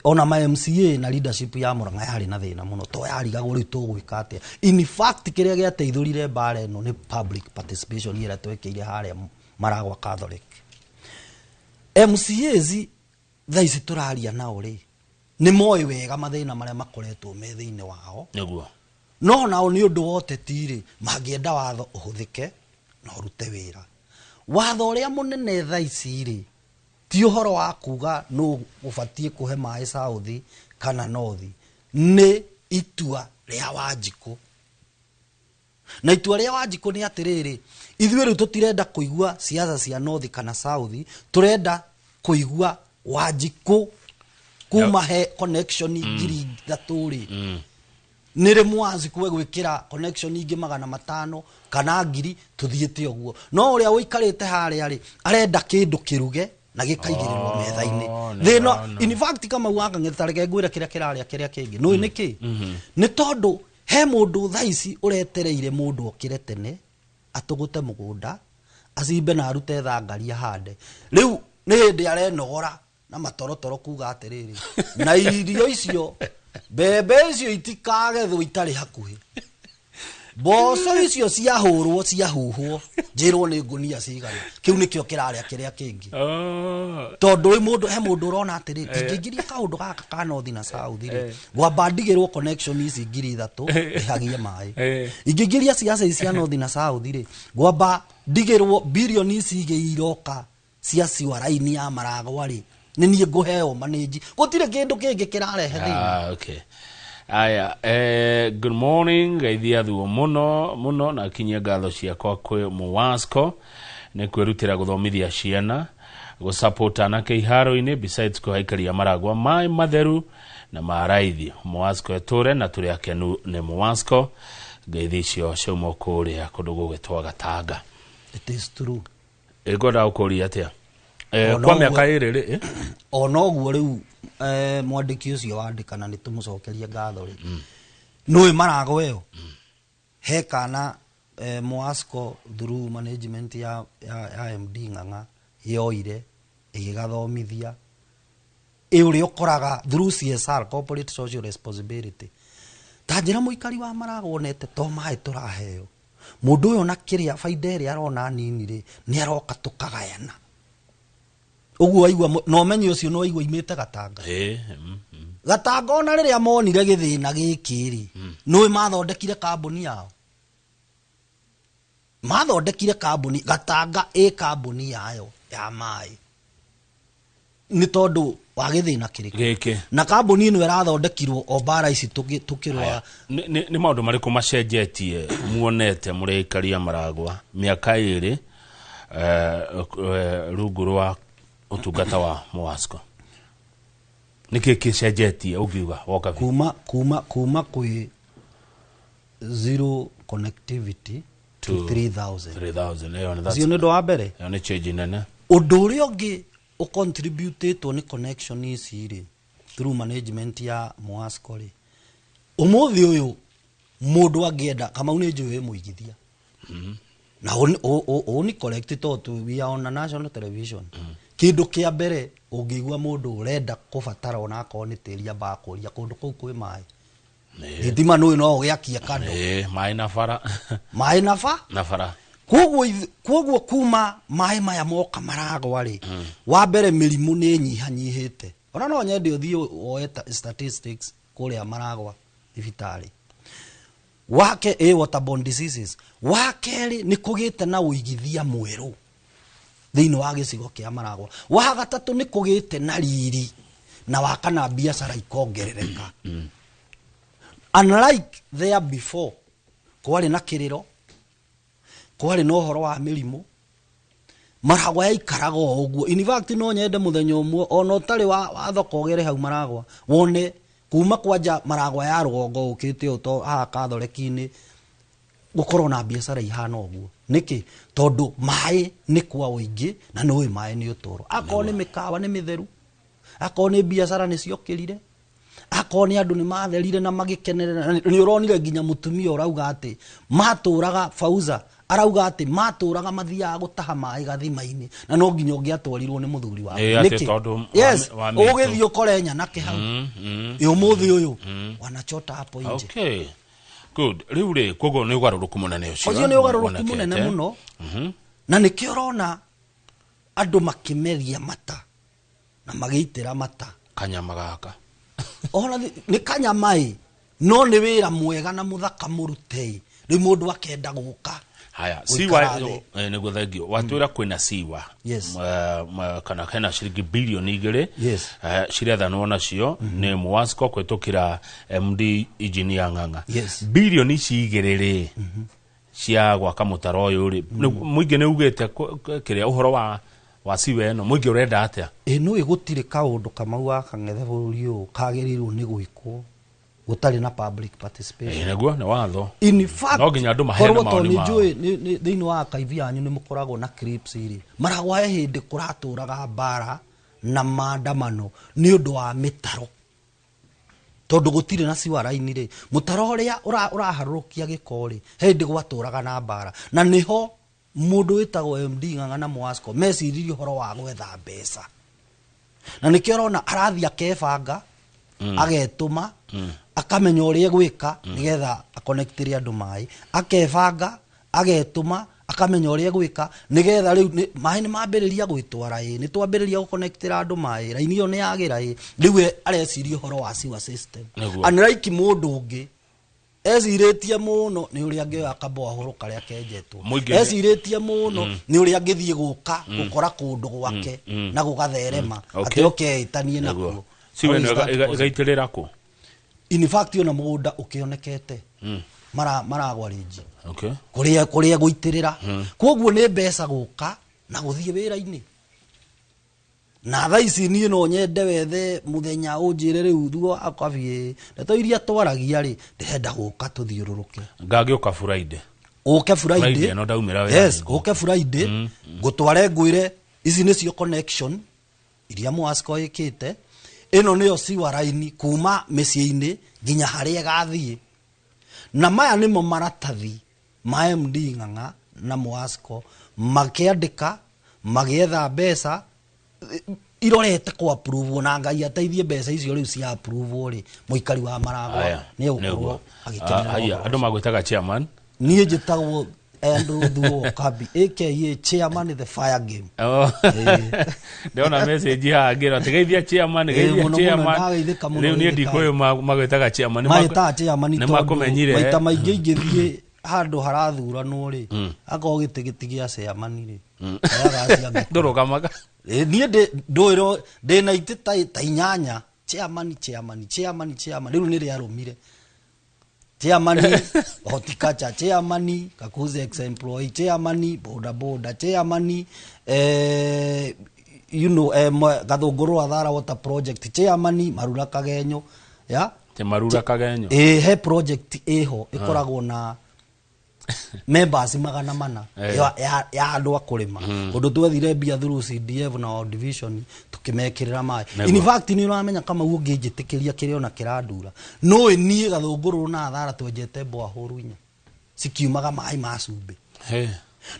ona ma MCA na leadership ya Murang'a yarĩ na thĩna mũno, to yarigagwo rĩu tũgwĩka atĩa. In fact, kĩrĩa gĩateithũrire mbara ĩno nĩ public participation ĩrĩa twekĩire harĩa Maragwa Catholic. MCAs thaa ici tũraria nao rĩ, nĩ moĩ wega mathĩna marĩa makoretwo me thĩinĩ wao. No nao nĩ ũndũ wa ũteti rĩ, mangĩenda watho ũhũthĩke na ũrute wĩra. Watho ũrĩa mũnene thaa ici rĩ, ti ũhoro wa kuga nũ ũbatiĩ kũhe maĩ south kana north, nĩ itua rĩa Wanjikũ. Na itua rĩa Wanjikũ nĩ atĩrĩrĩ, ithuĩ rĩu tũtirenda kũigua siasa cia north kana south, tũrenda kũigua Wanjikũ kuma he connection 3000 rĩ. Nĩ rĩ mwanzi kwe gwĩkĩra connection ingĩ 500 kana 1000 tũthiĩte ũguo. No ũrĩa ũikarĩte harĩa rĩ, arenda kĩndũ kĩruge na gĩkaigĩrĩrwo metha-inĩ. Nĩ Thĩna, ndĩrona. in fact, Kamau wa Kang'ethe, ta reke ngwĩre kĩrĩa kĩrarĩa kĩrĩa kĩngĩ nũĩ nĩkĩ. Nĩ tondũ he mũndũ thaa ici ũretereire mũndũ okĩre tene, atũgũte mũgũnda, acimbe na arute thangari, ahande. Rĩu nĩ hĩndĩ arenogora na matorotoro kuga atĩrĩrĩ, na irio icio, mbembe icio itikagethwo itarĩ hakuhĩ, mboco icio ciahũrwo, ciahuhwo, njĩrwo nĩ ngũnia cigana. Kĩu nĩkĩo kĩrarĩa kĩrĩa kĩngĩ. Tondũ ĩ mũndũ, he mũndũ ũrona atĩrĩrĩ, ingĩingĩria kaũndũ gaka ka north na south rĩ, ngwamba ndigĩrwo connection ici 3000 ĩhagie maĩ. Ingĩingĩria ciaca ici cia north na south rĩ, ngwamba ndigĩrwo birioni ici igĩ iroka cia sewer line ya Maragwa rĩ, nĩ niĩ ngũheo manĩnji. Gũtirĩ kĩndũ kĩngĩ kĩrarehe thĩna. Ah, okay. Aya, good morning, geithia thuo muno muno na kinyia ngatho ciakwa kwĩ Muwasco nĩ kwĩrutĩra gũthomithia ciana, gũsupport anake iharo-inĩ, besides kũhaikaria Maragwa maĩ matheru na maraithi. Muwasco ĩtũre na tũrĩ akenu nĩ Muwasco. Ngeithi icio ciauma kũrĩa kũndũ gũgĩtwo Gatanga. It is true. Ĩngwenda gũkũria atĩa? Ona Kwa ũguo- mĩaka ĩrĩ rĩ, Ona ũguo rĩu, mwandĩki ũcio wandĩkana, nĩ tũmũcokerie ngatho rĩ. Nũĩ Maragwa ĩyo he kana, Mwasco through management ya MD Ng'ang'a yoire ĩgĩgathomithia ĩ ũrĩa ũkoraga through CSR, corporate social responsibility. Ta njĩra, mũikari wa Maragwa onete to maĩ tũraheo, mũndũ ũyũ ona kĩrĩa baida ĩrĩa arona nini rĩ, nĩ aroka tũkagayana ũguo. Waigua na ũmenye ũcio nĩ waigua imĩte Gatanga. Gatanga ona rĩrĩa monire gĩthĩna gĩkĩ rĩ, nũĩ mathondekire kambuni yao, mathondekire kambuni Gatanga ĩ kambuni yayo ya maĩ nĩ tondũ wa gĩthĩna kĩrĩkũ gĩkĩ. Na kambuni ĩno ĩrathondekirwo o mbara ici tũkĩrũa. Nĩ maũndũ marĩkũ macenjetie muonete mũrĩ aikaria Maragwa mĩaka 2 rungu rwa ũtungata wa Muwasco? Nĩkĩ kĩcenjetie ũngiuga woka biũ? Kuma kwĩ zero connectivity to 3000. 3000 ĩyo nĩ Ũcio nĩ ũndũ wa mbere. Ĩyo nĩ change nene. Ũndũ ũrĩa ũngĩ ũcontributĩtwo nĩ connection ici rĩ, through management ya Muwasco rĩ, ũmũthĩ ũyũ mũndũ angĩenda, Kamau, nĩ njũĩ wĩ mũigithia na ũ nĩ correct tondũ we are on a national television. Kĩndũ kĩa mbere ũngĩigua mũndũ ũrenda kũbatara, ona akorwo nĩ tĩri, ambaga kũria kũndũ kũu kwĩ maĩ, thitima. Nũĩ no ũgĩakie kando. Ĩĩ, maĩ na bara. Maĩ na ba Na bara. Koguo kuma maĩ maya moka Maragwa rĩ, wa mbere mĩrimũ nĩ ĩnyihanyihĩte. Ona no nyende ũthiĩ woe statistics kũrĩa Maragwa thibitarĩ wake ĩ waterborne diseases. Wa kerĩ, nĩ kũgĩte na ũigithia mwerũ thĩinĩ wa gĩcigo kĩa Maragwa. Wa gatatũ, nĩ kũgĩte na riri, na wa kana, biacara ikongerereka, unlike there before kwarĩ na kĩrĩro, kwarĩ na ũhoro wa mĩrimũ. Maragwa yaikaraga o ũguo. In fact, no nyende mũthenya ũmwe ona ũtarĩ wa thoko ũgere hau Maragwa wone kuma kwanja Maragwa ya rũgongo ũkĩte ũũ to haha Kathoreki-inĩ gũkorwo na biacara ihana ũguo. Nĩkĩ? Tondũ maĩ nĩ kwa ũingĩ, na nĩũĩ maĩ nĩ ũtũro. Akorwo nĩ mĩkawa nĩ mĩtheru, akorwo nĩ biacara nĩ ciokĩrire, akorwo nĩ andũ nĩ matherire na magĩkenerera. Nĩ ũronire nginya mũtumia ũrauga atĩ matũraga, Fauza arauga atĩ matũraga mathiaga gũtaha maĩ gathima-inĩ na no nginya ũngĩatwarirwo nĩ mũthuri wake. Ĩ, atĩ Nĩkĩ? tondũ Yes, wa mĩtũ. ũgĩthiĩ ũkore nyanake hau. Ĩ ũmũthĩ ũyũ wanachota hapo nje. Okay, good. Rĩu rĩ, koguo nĩ ũgarũrũku mũnene ũcio. Ũcio nĩ ũgarũrũku wonekete. mũnene mũno, na nĩkĩo ũrona andũ makĩmeria mata na magĩitĩra mata. Kanyama gaka. Ona nĩ kanyama ĩ, no nĩ wĩra mwega na mũthaka mũrute. Rĩu mũndũ akenda gũka Haya, gũikara siwa thĩ. Nĩguo, thengio. Watwĩra kwĩna siwa. Yes. Kana hena ciringi birioni 2 Yes. Cirethanwo nacio nĩ Muwasco kũhĩtũkĩra MD Engineer Ng'ang'a. Yes. Birioni ici igĩrĩ rĩ, cia gwaka mũtaro ũyũ rĩ, mũingĩ nĩ ugĩte kĩrĩa ũhoro wa siwa ĩno, mũingĩ ũrenda atĩa? Ĩ nũĩ gũtirĩ kaũndũ Kamau wa Kang'ethe bũrũri ũyũ kagĩrĩirwo nĩ gwĩkwo. Gũtarĩ na public participation. Ĩ, nĩguo nĩ watho. In fact, No nginya andũ maheane korwo to mawoni nĩ mao. njũĩ thĩinĩ wa archive yanyu nĩ mũkoragwo na clips rĩ, Maragwa he hĩndĩ kũratũraga mbara na maandamano nĩ ũndũ wa mĩtaro, tondũ gũtirĩ na sewer line rĩ, mũtaro ũrĩa ũraharũrũkia gĩko rĩ, he hĩndĩ gwatũraga na mbara, na nĩho mũndũ wĩtagwo MD Ng'ang'a na Mwasco meciririe ũhoro wa gwetha mbeca, na nĩkĩo ũrona arathiĩ akebanga, agetũma, akamenya ũrĩa egwĩka nĩgetha akonectĩre andũ maĩ, akebanga, agetũma, akamenya ũrĩa egwĩka nĩgetha rĩu maĩ nĩ mambĩrĩria gwĩtwara, ĩ nĩ twambĩrĩria gũconnectĩra andũ maĩ, raini ĩyo nĩ yagĩra, ĩ rĩu areciria ũhoro wa sewer system. Nĩguo. Unlike mũndũ ũngĩ ecirĩtie mũno nĩ ũrĩa angĩoya kaboahũrũ karĩa kenjetwo, ecirĩtie mũno nĩ ũrĩa angĩthiĩ gũka gũkora kũndũ gwake na gũgatherema, atĩ oke ĩtanie nakuo. Sewer How ĩno is that possible? ĩgaitĩrĩra kũ? In fact, ona mũgũnda ũkĩonekete maragwa rĩnji kũrĩa gũitĩrĩra, koguo nĩ mbeca gũka na gũthiĩ wĩra-inĩ. Na thaa ici niĩ no nyende wethe mũthenya ũnjĩre rĩu thuo akabiĩ ndeto iria twaragia rĩ, ndĩrenda gũka tũthiũrũrũke. Ngagĩũka Friday. Ũke Friday. Friday ĩno ndaumĩra wĩra. Yes, ũke Friday, ngũtware ngwĩre ici nĩcio connection iria Mwasco ĩkĩte, ĩno nĩyo sewer line kuma mĩciĩ-inĩ nginya harĩa ĩgathiĩ, na maya nĩmo maratathi ma MD Ng'ang'a na Mwasco makĩandĩka magĩetha mbeca irorete kũ approve, na Ngai ateithie mbeca icio rĩu cia approve rĩ, mũikari wa Maragwa Aya, nĩ egũkorwo nĩguo. agĩkenera Haya, ũhoro andũ ũcio. magwĩtaga chairman. Niĩ njĩtagwo Andrew Thuo Kabi, aka chairman the fire game. Oh. Ndĩrona message haha ngĩrwo atĩ geithia chairman, geithia Mũno, mũno, chairman. ndageithĩka mũno, Rĩu niĩ geithĩka. ndikũĩ magwĩtaga chairman. Magĩtaga chairman Nĩ tondũ makũmenyire. maita maingĩ ingĩthiĩ handũ harathuranwo rĩ, akorwo gĩtĩ gĩti gĩa chairman rĩ, oyaga acio angĩ. Ndũrũgamaga. Niĩ ndũĩrwo ndĩna itĩ ta 8, chairman, chairman, chairman, chairman, rĩu nĩ rĩarũmire chairman horticulture, chairman Kakuzi ex employee, chairman boda boda, chairman Gathũngũrũ Athara water project, chairman Marura Kagenyo ya Te Marura Kagenyo. He project ĩho ĩkoragwo na members 400 ya andũ a kũrĩma, ũndũ twethire mbia through CDF na World Division tũkĩmekĩrĩra maĩ. In fact, nĩ ũramenya kama ũngĩnjĩtĩkĩria kĩrĩa ona kĩrandura nũĩ, niĩ Gathũngũrũ na Athara twenjete boahũru 4 cikiumaga maĩ ma cumbĩ. He.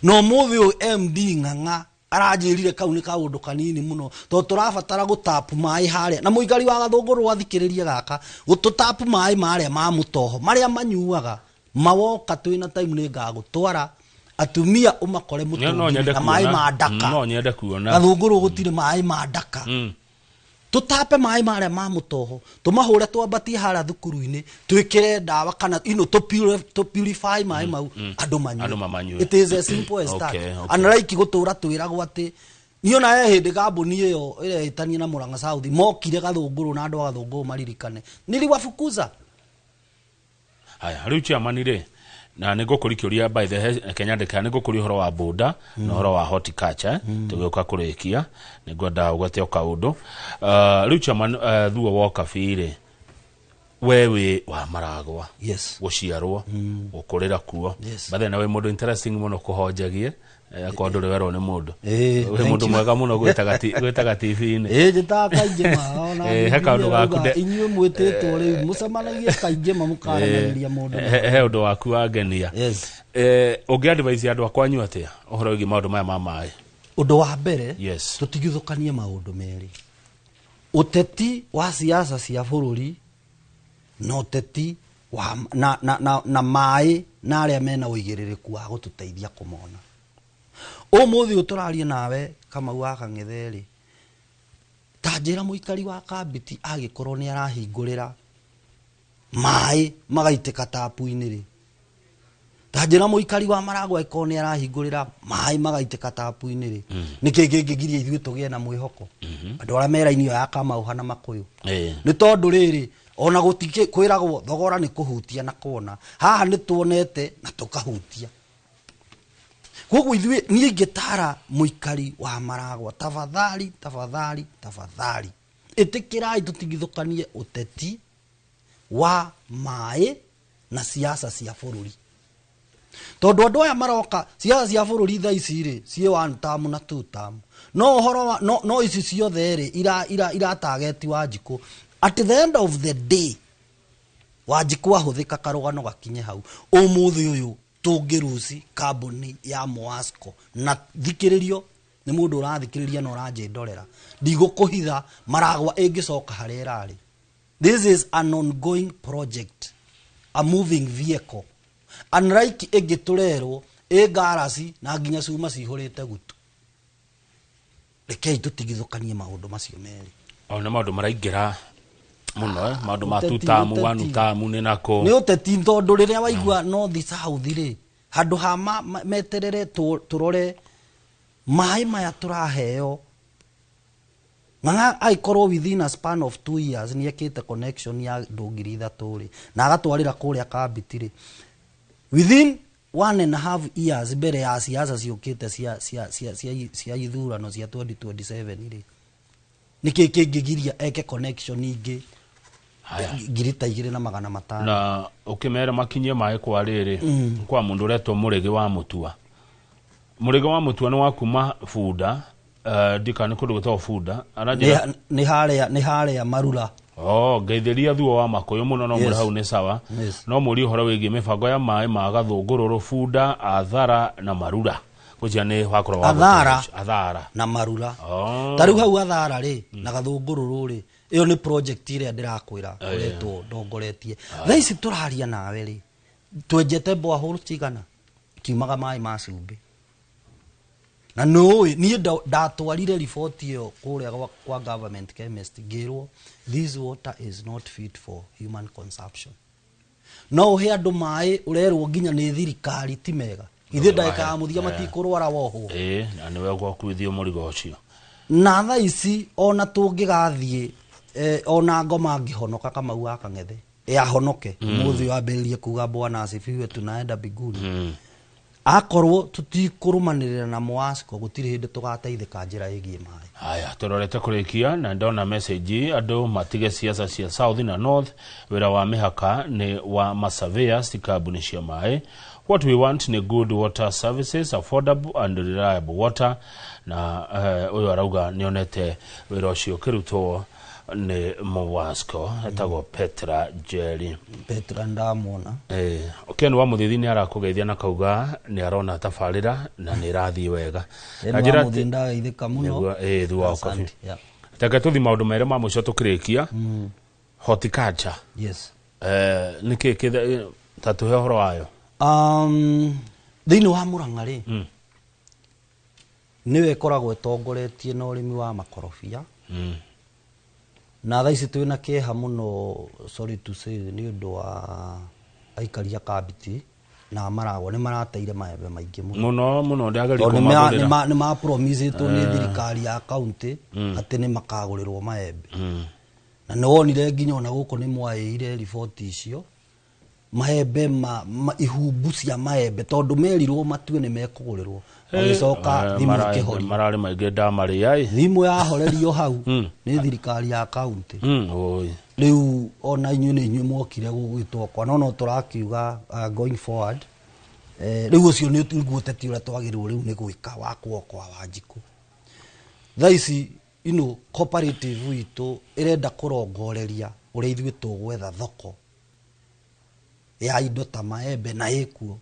No mũthĩ ũyũ MD Ng'ang'a aranjĩrire kau nĩ kaũndũ kanini mũno, tondũ tũrabatara gũtapu maĩ harĩa, na mũikari wa Gathũngũrũ athikĩrĩrie gaka, gũtũtapu maĩ marĩa ma mũtoho marĩa manyuaga mawoka. Twĩna time nĩ ngagũtwara atumia ũmakore No mũtũngi nyende na maĩ kuona. ma ndaka. No nyende kuona. Gathũngũrũ gũtirĩ maĩ ma ndaka. Tũtape maĩ marĩa ma mũtoho, tũmahũre, twambatie harĩa thukuru-inĩ, twĩkĩre ndawa kana ino tũ purify maĩ mau, andũ manyue. Andũ mamanyue. It is as simple as that. Unlike gũtũra twĩragwo atĩ niĩ ona he hĩndĩ kambuni ĩyo ĩrĩa ĩtanie na Murang'a South mokire Gathũngũrũ, na andũ a Gathũngũrũ maririkane niliwafukuza. Haya, rĩu chairman rĩ, na nĩ ngũkũria kĩũria, by the way, Kenya ndĩka nĩ ngũkũria ũhoro wa boda na ũhoro wa horticulture, tũgĩũka kũrĩkia nĩ ngwenda ũgwete o kaũndũ. Rĩu chairman, thuo wa Kabi rĩ, we wĩ wa Maragwa? Yes. Gũciarwo, gũkũrĩra kuo? Yes. Bathe na wĩ mũndũ interesting mũno kũhonjagie, akorwo ndũrĩ werwo nĩ mũndũ, Ĩ, wĩ thank mũndũ you. mwega mũno gwĩtaga TV-inĩ. Ĩ, njĩtaga kaingĩ ma ona He kaũndũ Bibilia gaku ĩrauga, inyuĩ mwĩtĩtwo rĩu mũcemanagie kaingĩ ma mũkaranagĩria mũndũ. He ũndũ waku wangenia. Yes. Ũngĩ advise andũ a kwanyu atĩa ũhoro wĩgiĩ maũndũ maya ma maĩ? Ũndũ wa mbere, tũtigithũkanie maũndũ merĩ, ũteti wa siasa cia bũrũri na ũteti wa na maĩ na arĩa mena ũigĩrĩrĩku wa gũtũteithia kũmona. Ũmũthĩ ũyũ tũraria nawe Kamau wa Kang'ethe rĩ, ta njĩra, mũikari wa Kambiti agĩkorwo nĩ arahingũrĩra maĩ magaitĩka tapu-inĩ rĩ, ta njĩra, mũikari wa Maragwa angĩkorwo nĩ arahingũrĩra maĩ magaitĩka tapu-inĩ rĩ, nĩkĩ kĩngĩgiria ithuĩ tũgĩe na mwĩhoko andũ arĩa me raini ĩyo ya Kamauha na Makũyũ? Nĩ tondũ rĩrĩ, ona gũtikĩ kwĩragwo thogora nĩ kũhutia na kuona, haha nĩ tuonete na tũkahutia. Koguo ithuĩ, niĩ ingĩtara mũikari wa Maragwa, tafadhali, tafadhali, tafadhali, ĩtĩkĩrai tũtigithũkanie ũteti. Wa maĩ na siasa cia bũrũri, tondũ andũ aya maroka siasa cia bũrũri thaa ici rĩ ciĩ one term na two term, no ũhoro wa no ici ciothe rĩ ira target Wanjikũ. At the end of the day, Wanjikũ ahũthĩka karũgano gakinye hau. Ũmũthĩ ũyũ tũngĩruci kambuni ya Moasco na thikĩrĩrio nĩ mũndũ ũrathikĩrĩria na ũranjĩndorera, ndigũkũhitha Maragwa ĩngĩcoka harĩa ĩrarĩ. This is an ongoing project, a moving vehicle, unlike ĩngĩ tũrerwo ĩ ngaraci na nginya cuma cihũrĩte gutu. Rekei tũtigithũkanie maũndũ macio merĩ. O nĩ maũndũ maraingĩra mũno, maũndũ ma Ũteti, tutamu ũteti. Wanu tamu nĩ nako. Nĩ ũteti, tondũ rĩrĩa waigua north, south rĩ, handũ ha meterere tũrore maĩ maya tũraheo. Ng'ang'a agĩkorwo within a span of 2 years nĩ ekĩte connection ya andũ 3,000 rĩ, na agatwarĩra kũrĩa Kambiti rĩ, within 1.5 years mbere ya siasa ciũkĩte cia ithurano cia 2027 rĩ, nĩkĩ kĩngĩgiria eke connection ingĩ Haya. 2500? Na ũkĩmera makinyie maĩ kwa rĩrĩ, kwa mũndũ ũretwo Mũrĩgĩ wa Mũtua. Mũrĩgĩ wa Mũtua nĩ wa kuma Bunda, ndika nĩ kũndũ gwĩtagwo Bunda, aranjĩra. Nĩ harĩa Marura. Oh, ngeithĩria thuo wa makũyũ mũno no mũrĩ hau nĩ sawa. No mũrie ũhoro wĩgiĩ mĩbango ya maĩ ma Gathũngũrũrũ, Bunda, Athara na Marura. Ngwĩciria nĩ wakorwo wa Athara. Athara. Na Marura. Oh. Ta rĩu hau Athara rĩ na Gathũngũrũrũ rĩ, ĩyo nĩ project ĩrĩa ndĩrakwĩra ngoretwo ndongoretie. Thaa ici tũraria nawe rĩ, twenjete borehole cigana kiumaga maĩ ma cumbĩ, na nĩũĩ niĩ ndatwarire riboti ĩyo kũrĩa kwa government chemist, ngĩrwo this water is not fit for human consumption. No ũhe andũ maĩ ũrerwo nginya nĩ thirikari ti mega, ithuĩ ndagĩka ya mũthia matikũrwara wohwo. Ĩĩ, na nĩwe gwakuithio mũrigo ũcio. Na thaa ici ona tũngĩgathiĩ ona ngoma angĩhonoka, Kamau wa Kang'ethe ahonoke mũthĩ wambĩrĩrie kuga "Bwana asifiwe, tunaenda mbinguni", akorwo tũtikũrũmanĩrĩra na Moasco, gũtirĩ hĩndĩ tũgateithĩka njĩra ĩgiĩ maĩ. Haya, tũrorete kũrĩkia na ndona message, andũ matige siasa cia south na north. Wĩra wa mĩhaka nĩ wa masurveyors, ti kambuni cia maĩ. What we want ni good water services, affordable and reliable water. Na ũyũ arauga nĩonete wĩra ũcio ũkĩrutwo nĩ Mowasco, etagwo Petra Jerry. Petra ndamwona. Ken wa Mũthithi nĩ arakũgeithia na kauga nĩ arona tabarĩra na nĩ ĩrathiĩ wega. Na Ken njĩra wa atĩ- Mũthĩ ndageithĩka mũno. Nĩguo, thutha wa Asante, coffee. yeah. Reke tũthi maũndũ merĩ ma mũico tũkĩrĩkia. Horticulture. Nĩkĩ ta tũhe ũhoro wayo? Thĩinĩ wa Mũrang'a rĩ, nĩwe ĩkoragwo ĩtongoretie na ũrĩmi wa makorobia. Na thaa ici twĩna kĩeha mũno, sorry to say, nĩ ũndũ wa aikari a Kambiti na Maragwa nĩ marateire maembe maingĩ mũno. Mũno mũno, ndĩageria Tondũ kũmagũrĩra. nĩ mapromisĩtwo nĩ thirikari ya kaunti atĩ nĩ makagũrĩrwo maembe. Na nĩ wonire nginya ona gũkũ nĩ mwaĩire riboti icio, maembe ma ihumbu cia maembe, tondũ merirwo matue nĩ mekũgũrĩrwo, magĩcoka thimũ ĩkĩhorio. Mararĩ maingĩ ndamarĩa ĩ. Thimũ yahorerio hau nĩ thirikari ya kaunti. Oi. Rĩu ona inyuĩ nĩ inyuĩ mwokire gũgwĩtwo kwa no tũrakiuga, going forward, rĩu ũcio nĩ nĩguo ũteti ũrĩa twagĩrĩirwo rĩu nĩ gwĩka wa kuokoa Wanjikũ. Thaa ici ino cooperative itũ ĩrenda kũrongoreria ũrĩa ithuĩ tũgwetha thoko ya indo ta maembe na ĩkuo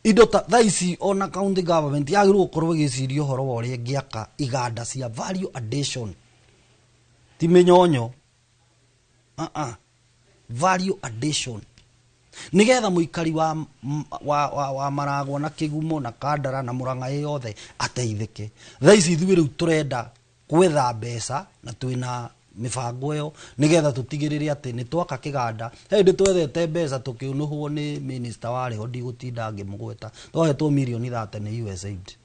indo ta thaa ici. Ona county government yagĩrĩirwo gũkorwo ĩgĩciria ũhoro wa ũrĩa ĩngĩaka iganda cia value addition, ti mĩnyonyo, value addition, nigetha mũikari wa Maragwa na Kĩgumo na Kandara na Mũrang'a ĩ yothe ateithĩke. Thaa ici ithuĩ rĩu tũrenda gwetha mbeca na twĩna mĩbango ĩyo nigetha tũtigĩrĩre atĩ nĩ twaka kĩganda. He hĩndĩ twethete mbeca tũkĩũnũhwo nĩ minister warĩ ho, ndigũtinda ngĩmũgweta, twahetwo mirioni 30 nĩ USAID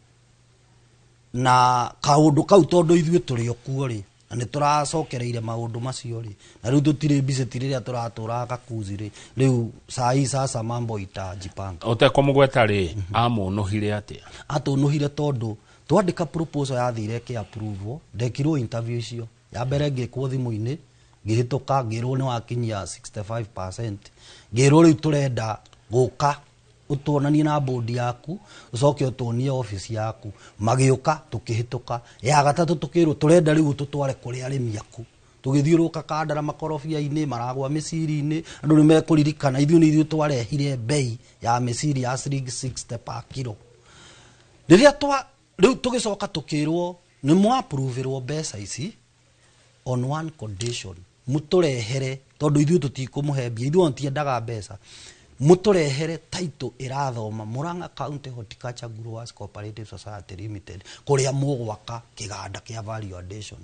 na kaũndũ kau, tondũ ithuĩ tũrĩ o kuo rĩ, na nĩ tũracokereire maũndũ macio rĩ, na rĩu tũtirĩ busy rĩrĩa tũratũraga kakuzi rĩ. Rĩu saa hii sasa mambo itajipanga. Ũtekũmũgweta rĩ, amũnũhire atĩa? Atũnũhire tondũ twandĩka proposal yathire ĩkĩ approve, ndekirwo interview icio ya mbere ngĩkwo thimũ-inĩ. Ngĩhĩtũka, ngĩrwo nĩ wakinyia 65%. Ngĩrwo rĩu tũrenda gũka ũtuonanie na bodi yaku, ũcoke ũtuonie office yaku. Magĩũka, tũkĩhĩtũka. Ya gatatũ tũkĩrwo tũrenda rĩu ũtũtware kũrĩ arĩmi aku. Tũgĩthiũrũrũka Kandara makorobia-inĩ, maragwa mĩciri-inĩ, andũ nĩ mekũririkana ithuĩ nĩ ithuĩ twarehire bei ya mĩciri ya ciringi 60 per kilo. Rĩrĩa twa rĩu tũgĩcoka tũkĩrwo nĩ mwa-approve-ĩrwo mbeca ici on one condition, mũtũrehere, tondũ ithuĩ tũtikũmũhe mbia, ithuĩ ona tiendaga mbeca, mũtũrehere title ĩrathoma Murang'a County Horticulture Growers Cooperative Society Limited, kũrĩa mũgwaka kĩganda kĩa value addition.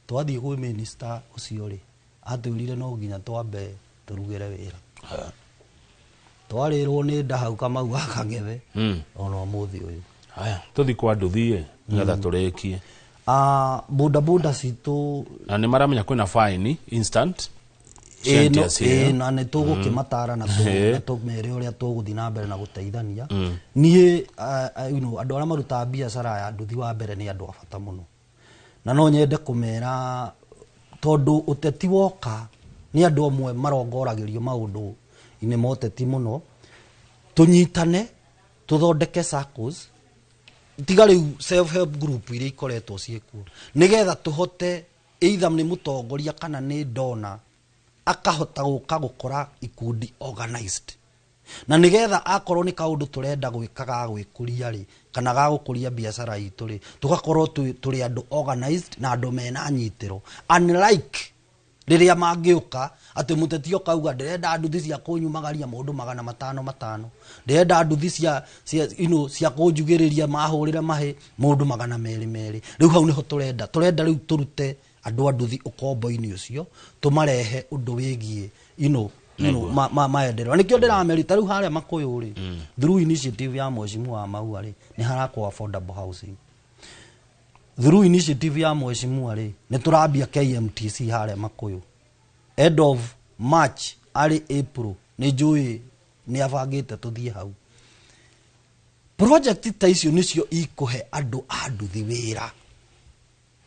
Twathiĩ kwĩ minister ũcio rĩ, atwĩrire no nginya twambe tũrugĩre wĩra. Twarĩrwo nĩ nda hau Kamau wa Kang'ethe ona ũmũthĩ ũyũ. Haya, tũthi kwa nduthi nĩgetha tũrĩkie. Boda boda citũ na nĩ maramenya kwĩna fine instant. Ĩĩ, na nĩ tũgũkĩmatara na tũmere ũrĩa tũgũthiĩ na mbere na gũteithania. Niĩ you know, andũ arĩa marutaga biacara ya nduthi wa mbere nĩ andũ a bata mũno, na no nyende kũmera tondũ ũteti woka nĩ andũ amwe marongoragĩrio maũndũ-inĩ ma ũteti mũno. Tũnyitane tũthondeke SACCOs, tiga rĩu self help group iria ikoretwo ciĩkuo, nĩgetha tũhote either nĩ mũtongoria kana nĩ donor akahota gũka gũkora ikundi organized, na nĩgetha akorwo nĩ kaũndũ tũrenda gwĩka ga gwĩkũria rĩ, kana ga gũkũria biacara itũ rĩ, tũgakorwo tũrĩ andũ organized na andũ mena nyitĩro, unlike rĩrĩa mangĩũka atĩ mũteti okauga ndĩrenda nduthi cia kũnyumagaria mũndũ 500 500, ndĩrenda nduthi cia you know, cia kũnjugĩrĩria mahũrĩre mahĩ mũndũ 200 200. Rĩu hau nĩho tũrenda rĩu tũrute andũ a nduthi ũkombo-inĩ ũcio, tũmarehe ũndũ wĩgiĩ you know, maendeleo. Nĩkĩo ndĩramerita rĩu harĩa Makũyũ rĩ, through initiative ya Mheshimiwa Maua rĩ, nĩ harakwo affordable housing. Through initiative ya Mheshimiwa rĩ, nĩ tũrambia KMTC harĩa Makũyũ. End of March arĩ April nĩ njũĩ nĩ abangĩte tũthiĩ hau. Project ta icio nĩcio ikũhe andũ a nduthi wĩra,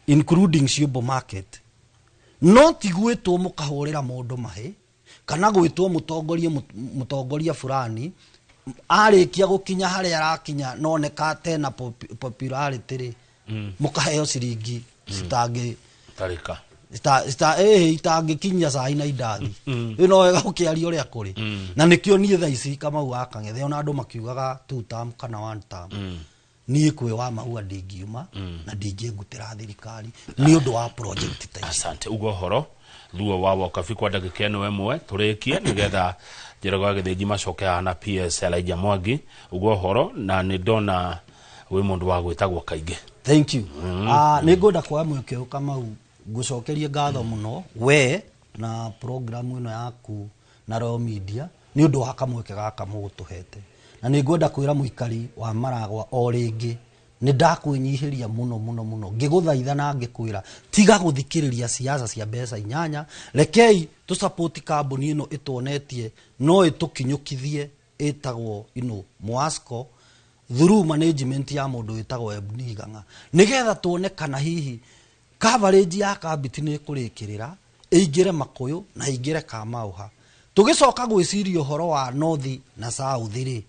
including Ciũmbo market. No ti gwĩtwo mũkahũrĩra mũndũ mahĩ, kana gwĩtwo mũtongoria fulani arĩkia gũkinya harĩa arakinya noneka tena popularity rĩ, mũkaheo ciringi citangĩ tarika itangĩkinyia cai na indathi. Rĩu no wega gũkĩaria ũrĩa kũrĩ. Na nĩkĩo niĩ thaa ici Kamau wa Kang'ethe ona andũ makiugaga two term kana one term, niĩ kwĩ wa Maua ndingiuma na ndingĩngutĩra thirikari nĩ ũndũ wa project ta ici. Asante. Ugo ũhoro thuo wa Wokabi kwa ndagĩka ĩno ĩmwe tũrĩkie nĩgetha Njoroge wa Gĩthĩnji macoke haha na PS Elijah Mwangi. Ugo ũhoro, na nĩ ndona wĩ mũndũ wa gwĩtagwo kaingĩ. Thank you. Nĩ ngwenda kuoya mweke ũyũ Kamau ngũcokerie ngatho mũno we na programu ĩno yaku na Royal Media nĩ ũndũ wa kamweke gaka mũgũtũhete, na nĩ ngwenda kwĩra mũikari wa Maragwa o rĩngĩ nĩ ndakwĩnyihĩria mũno mũno mũno ngĩgũthaitha na ngĩkwĩra tiga gũthikĩrĩria siasa cia mbeca inyanya. Rekei tũ support kambuni ĩno ĩtuonetie no ĩtũkinyũkithie, ĩtagwo ino Mwasco, through management ya mũndũ wĩtagwo Ebni Ng'ang'a, nĩgetha tuone kana hihi coverage ya Kabiti nĩ ĩkũrĩkĩrĩra ĩingĩre Makũyũ na ĩingĩre Kamauha. Tũgĩcoka gwĩciria ũhoro wa North na South rĩ,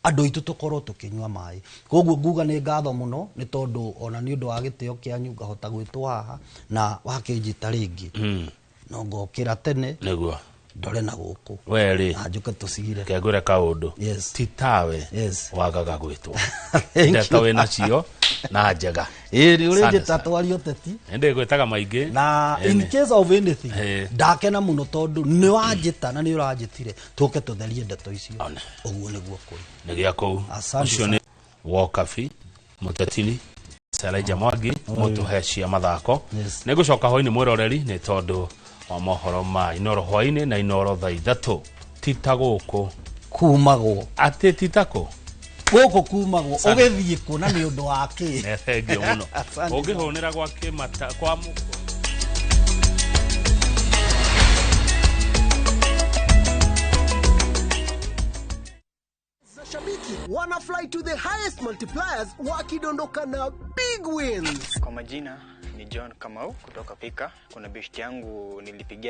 andũ aitũ tũkorwo tũkĩnyua maĩ. Koguo nguga nĩ ngatho mũno nĩ tondũ ona nĩ ũndũ wa gĩtĩo kĩanyu ngahota gwĩtwo haha na wakĩnjĩta rĩngĩ no ngokĩra tene nĩguo ndore na gũkũ we rĩ na njũke tũcire. Kengwĩre kaũndũ. Yes. Ti tawe Yes. wagaga gwĩtwo. Thank Ndeto you. wĩ nacio na njega. Ĩĩ nĩ Asante ũrĩnjĩta sana. twarie ũteti. Nĩ ndĩgwĩtaga maingĩ. Na in Ĩni. case of anything ndakena mũno tondũ nĩ wanjĩta na nĩ ũranjĩtire tũke tũtherie ndeto icio. One. Ũguo nĩguo kũrĩ. Nĩ gĩa kũu. Asante Ũcio nĩ Wokabi mũtetini Elijah Mwangi mũtũhe cia mathako. Yes. Nĩ ngũcoka hwainĩ mwĩroreri nĩ tondũ wa mohoro ma Inoro hwainĩ na Inoro thaa 3 tita gũkũ kumagwo atĩ tita kũ gũkũ kumagwo Asante. ũgĩthiĩ kũ na nĩ ũndũ wa kĩ? Nĩ thengio mũno. Asante. Ũngĩhũnĩra gwa kĩmata kwa mũkwa. Shabiki wana fly to the highest multipliers wakidondoka na big wins. Kwa majina ni John Kamau kutoka Pika. Kuna beshti yangu nilipigia